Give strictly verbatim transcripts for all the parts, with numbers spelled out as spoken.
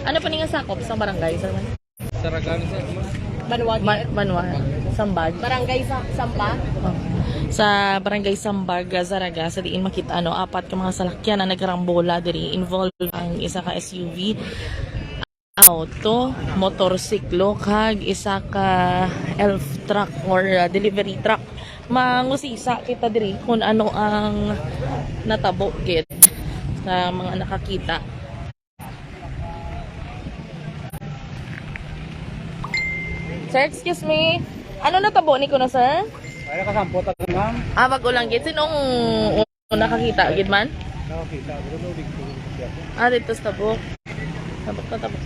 Ano pa ni nga sakop sa barangay, sir? Saragan, sir. Banwag. Ma-, Banwag. Sambag. Barangay sa Sampag. Oh. Sa Barangay Sambag, ah, Zaraga, sa diin makita, ano, apat ka mga salakyan ang nagkarambola diri. Involved ang isa ka S U V, auto, motorsiklo, kag isa ka elf truck or, ah, delivery truck. Mangusisa kita diri kung ano ang natabo gid sa mga nakakita. Sir, excuse me. Ano natabo ni kuno, sir? Ay, nakasampo ta, ma'am. Ah, wag ko lang gid. Sinong una nakakita gid man? Nakakita, pero no, di ko siya. Ah, dito sa tabok. Tabok na tabok.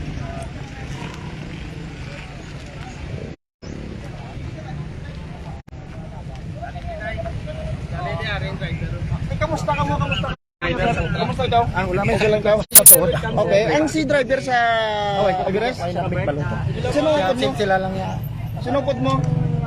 Ay, kamusta ka mo? Kamusta? Kamusta daw? Ah, wala, may silang daw. Okay, ang si driver sa Everest? Ay, nabig balon to. Sino pod mo? Sila lang niya. Sino pod mo?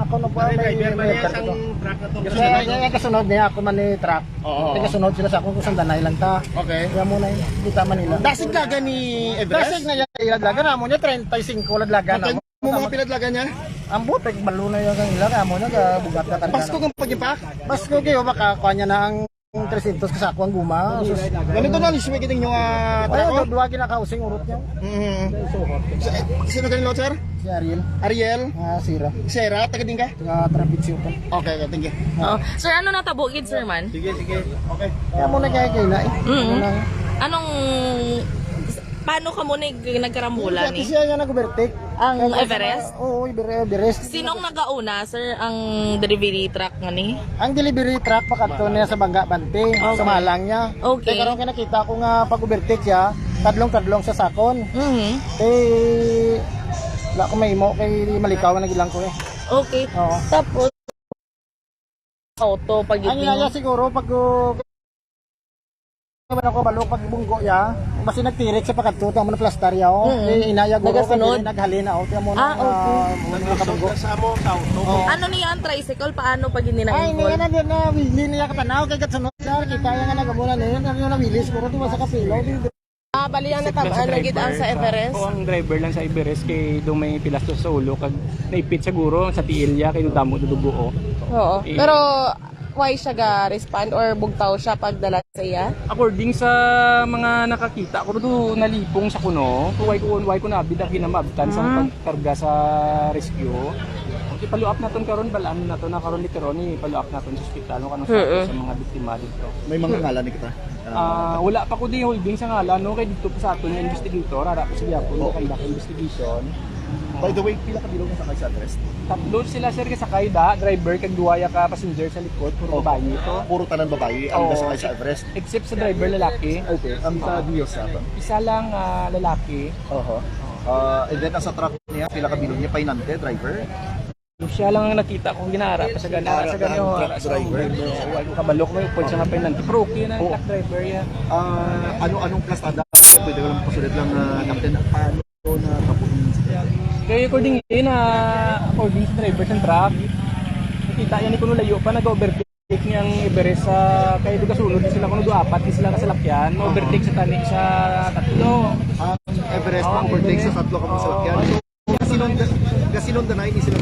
Ako na po, may driver pa niya, may isang truck na to. Kaya, kaya kasunod niya, ako man ni truck. Oo. Kaya kasunod sila sa akong kusandanay lang ta. Okay. Kaya mo na yun, kita man nila. Dasig laga ni Everest? Dasig na yan, ila laga na mo niya, treinta y cinco lang laga na Okay. mo. Mo mga pinadlagan niya? Ang butik, balo na yung kang ila, kamo na, bugat na karga Pasko na. Kang pag-ipak? Pasko kayo, baka kuha niya na ang three hundred ka sako ang guma. Sus. Ganito na, liswi kiting yung, ah, Wala, truck, oh. Duwa ginakausing urot niya. Mm. Sa-, sino ganun, sir? Si Ariel. Ariel? Ah, Sira. Sira, taga din ka? Taga Trapezio pa. Okay, okay, thank you. Oh. Sir, ano natabo gid, sir, man? Sige, sige. Okay. Kaya mo na kaya kayo na eh. Mm. Ano lang? Anong Paano ka mo nag-, nagkarambola Hindi, ni? Kasi siya nga nag-overtake. Ang Kaya Everest? Sa, oo, Ever-, Everest. Sinong nagauna, sir, ang delivery truck nga ni? Ang delivery truck, pakadto niya sa Bangga Bante, Okay. Sa Malang niya. Okay. Kaya karon kay nakita ko nga pag-overtake siya, tadlong-tadlong sa sakon. Mhm. Eh, wala ko mahimo kay malikaw na gilang ko eh. Okay. Oo. Tapos, auto pag Ang ito. Inaya siguro pag, uh, Wala ko balo pag bunggo ya. Basi nagtirik sa pakadto, tamo na plastar ya, oh. Mm. Di inaya guro Nagasunod? Kay naghalin na, oh. Tiyan mo Ah, na, okay. Ah, mga kabunggo. Sa amo, sa auto. Oh. Ano niya ang tricycle? Paano pag hindi Ay, na-involve? Niya na, niya na, wili niya katanaw, kay katsunod siya, kita niya nga nagamula na yun, ano na, wili, siguro, di ba, sa kapilo, di, di. Ah, bali ang Sa natab-an na gid ang sa driver, Everest. O, ang driver lang sa Everest kay do may pilastos sa ulo, kag naipit siguro ang sa tiil niya, kay damo dugo, oh. Oo. Eh, Pero, Why siya ga-respond or bugtaw siya pagdala sa iya? According sa mga nakakita ko, do nalipong sa kuno, kung why ko, why ko naabid ang kinamabtan sa Ah. pagkarga sa rescue. I-follow up naton karon, balaan nato na karon later on, i-follow up naton sa ospital, no, kanang Mm-mm. status sa mga biktima dito. May mga ngalan ni kita? Ah, wala pa ko di holding sa ngalan, no, kay dito pa sa aton nga investigator, ara ko sa gihapon, Oo. conduct investigation. By the way, pila ka bilog ang sakay sa Everest? Tatlo sila, sir, kasakay da, driver kag duwa ya ka passenger sa likod, puro Oo. babayi ito. Puro tanan babayi ang Oo. kasakay sa Everest? Except sa driver lalaki. Okay, ang sa Dios sa ba? Isa lang, ah, lalaki. Oho. Ah, and then, ang sa truck niya, pila ka bilog niya, painante, driver? Siya lang ang nakita ko, ginara pa sa gana, Ara sa gana, ang oh, truck sa driver. Kabalo ko, pwede siya nga painante. Pero okay na ang Oo. truck driver, yeah. Ah, ano, anong plastada? Pwede ko lang pasulit lang, ah, Captain, paano na kapunin siya? Kaya according, eh, na, according sa driver sa truck, nakita yan ni kuno layo pa, nag-overtake niya ang Everest sa, kaya doon kasunod sila, kuno do apat, di sila kasalakyan, Aha. overtake sa tani sa tatlo. Ang Everest, Oo, overtake sa Everest. tatlo ka mga Oo. salakyan. Gasinonda, gasinonda na ini sila.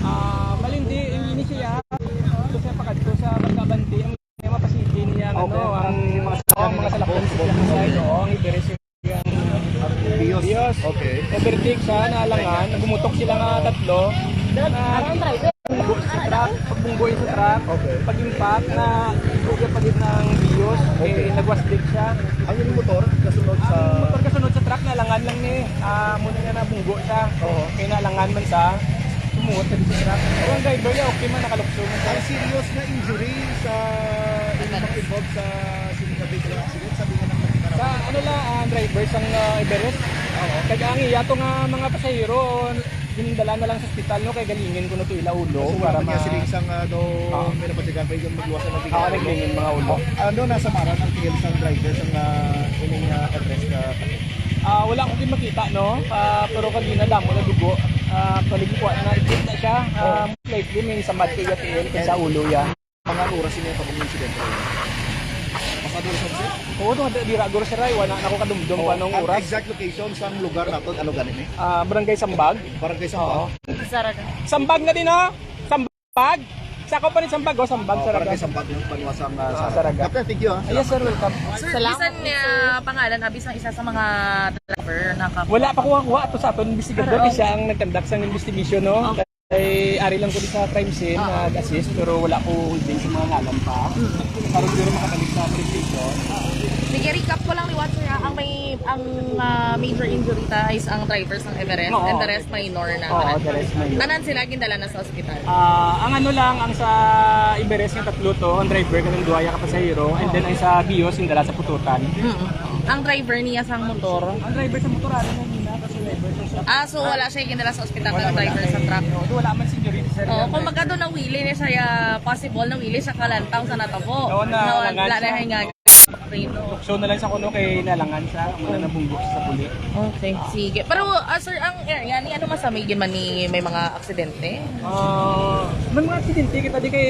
Ah, malindi, ini siya. Ito siya pakadto sa Bangka Bante, ang may mapasigi niya, Okay. ano, ang, Yung mga oh, mga salakyan. salakyan sa side, oo, ang Everest yung Bios. Bios. Okay. Overtake siya, naalangan, gumutok sila nga tatlo. Na, sa truck, pagbunggoy sa truck, Okay. pag-impact na, kaya pagit ng Bios, Okay. eh, nagwasdik siya. Ang yung motor, kasunod sa Ang motor kasunod sa truck, naalangan lang ni, ah, muna nga nabunggo siya. Oo. Kaya naalangan man sa, sumuot sa dito sa truck. Pero ang driver niya, okay man, nakalukso man siya. Ang serious na injury sa, yung mga involved sa sinabi ko lang accident, sabi nga ng Sa ano lang, ang driver sang, ah, Everest. Oo. Kag ang iya to nga mga pasahero, ginindala na lang sa ospital, no, kay galingin ko na to ila ulo So, wala para pa niya ma- siling sang, ah, do, Ah. may napatigan pa yung magluwas na Ah, naging naging mga ulo. Ano, nasa maran ang tiil sang driver sang, ah, ining, ah, Everest, ah, Ah, wala ko din makita, no? Ah, pero kanina damo na dugo. Ah, actually, kuha na, ipit na siya. Ah, Oh. likely may samad ko iya tiil kaysa ulo ya. Mga oras ini ang kabang insidente? Mas Oo, doon, dira, guro, sir, ay, wala na ako kadumdum kung anong ang oras. Exact location sa lugar nato, ano gani ni? Ah, Barangay Sambag. Barangay Sambag. Oo. Saraga. Sambag na din, ha? Sambag! Sa ako pa rin Sambag, oh, Sambag, Oh, Saraga. Barangay Sambag yung Panuasang, ah, Ah, Saraga. Saraga. Kapte, thank you, ah. Yes, sir, welcome. Sir, Salamat. Bisan nga pangalan, abi sang isa sa mga driver na kap- Wala pa ko kuha to sa aton investigador, Pero, kay siya ang nag-conduct sa investigation, no? Okay. Ay, ari lang ko di sa crime scene, Oo. nag-assist, pero wala ko holding sa mga ngalan pa. Mm. Karon siguro makabalik sa police station. Sige, recap ko lang liwat, sir, ah. Ang may, ang, ah, major injury ta is ang driver sang Everest. Oo. Everest minor na. Oo, Everest minor. Tanan sila gindala na sa ospital. Ah, ang ano lang, ang sa Everest nga tatlo to, ang driver kanang duha ka pasahero, and then ang sa Vios gindala sa Pututan. Mm. Ang driver niya sang motor. Ang driver sa motor, ano, muna, kasi driver siya. Ah, so wala siya gindala sa ospital, Wala, ang driver wala. sa truck. Oo, wala man si Jorin, sir. Oo, kung magkado nawili niya siya, possible nawili siya kalantaw sa natabo. Oo, na, Nawa-, nalangan wala na siya. Hinga. Tukso na lang sa kuno kay nalangan siya, muna nabunggo siya sa puli. Okay, sige. Pero, ah, sir, ang area ni ano, masamig yun man ni may mga aksidente? Ah, may mga aksidente kita di kay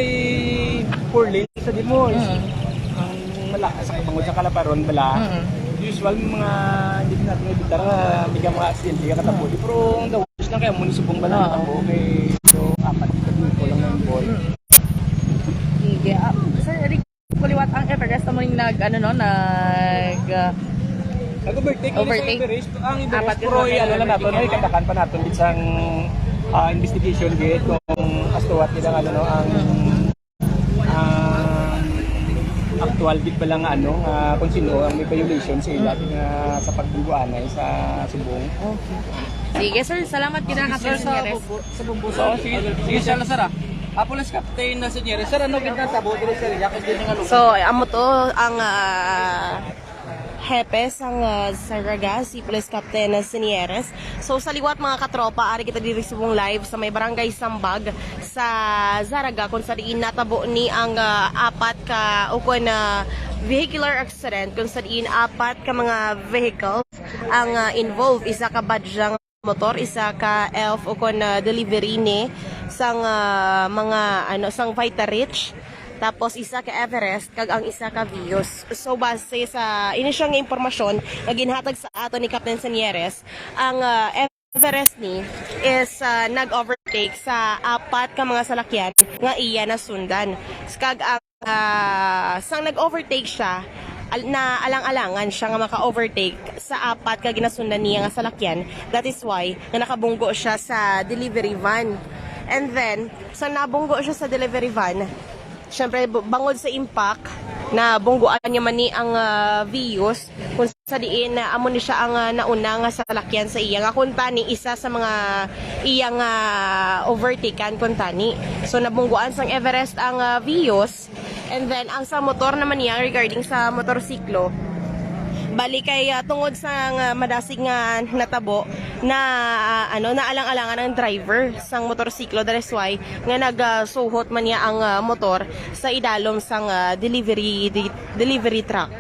four lane sa di mo. Mm. Ang malakas sa kabangod sa kalaparon bala. Mm. Usual mga hindi natin evitar nga may mga aksidente nga katabo. Mm. Pero ang the worst lang kaya mo ni subong bala Oo. katabo kay so apat ka dito lang ang boy. Mm. Sige. Ah, sir, Rick, kuliwat ang Everest mo ning nag, ano, no, nag, ah, Nag-overtake ini sa Overtake. Everest. Ang Everest, Apat pero yung ano lang nato, overtake. Ay, katakan pa nato isang, ah, investigation gate kung as to what nila, ano, no, ang, ah, actual gate pa lang, ano, ah, kung sino ang may violation sa ila, Mm. nga sa pagbungguanay sa subong. Okay. Sige, sir. Salamat kita, Captain Sir, sa Gutierrez. Bumbu-, sa Bumbu, Oo, sir. Sige, sige, sir, sir, ah. Ah, Police Captain na Senior. Sir, ano gid natabo diri, sir? Yakos gid nga lugar. So, amo to ang, ah, hepe sang, ah, Saraga, si Police Captain Senieres. So, sa liwat, mga katropa, ari kita diri subong live sa may Barangay Sambag sa Zaraga, kung sa diin natabo ni ang, ah, apat ka, o kung, ah, vehicular accident, kung sa diin apat ka mga vehicles ang, ah, involved. Isa ka Bajaj motor, isa ka Elf o kon, ah, delivery ni sang, ah, mga, ano, sang Vita Rich. Tapos isa ka Everest kag ang isa ka Vios. So base sa ini siya nga impormasyon nga ginhatag sa ato ni Captain Senieres, ang, ah, Everest ni is, ah, nag-overtake sa apat ka mga salakyan nga iya nasundan. Kag ang ah, sang nag-overtake siya, al-, na alang-alangan siya nga maka-overtake sa apat ka ginasundan niya nga salakyan. That is why nga nakabunggo siya sa delivery van. And then, sa nabunggo siya sa delivery van, syempre, bu-, bangod sa impact, nabungguan niya man ni ang, ah, Vios, kung sa diin na amo ni siya ang, ah, nauna nga salakyan sa iya, nga kuntani isa sa mga iya nga overtaken kuntani. So, nabungguan sang Everest ang, ah, Vios. And then, ang sa motor naman niya, regarding sa motorsiklo, bali kay, ah, tungod sa nga madasig nga natabo na, ah, ano, naalang-alangan ang driver sang motorsiklo, that is why nga nagsuhot man niya ang, ah, motor sa idalom sang, ah, delivery, di-, delivery truck.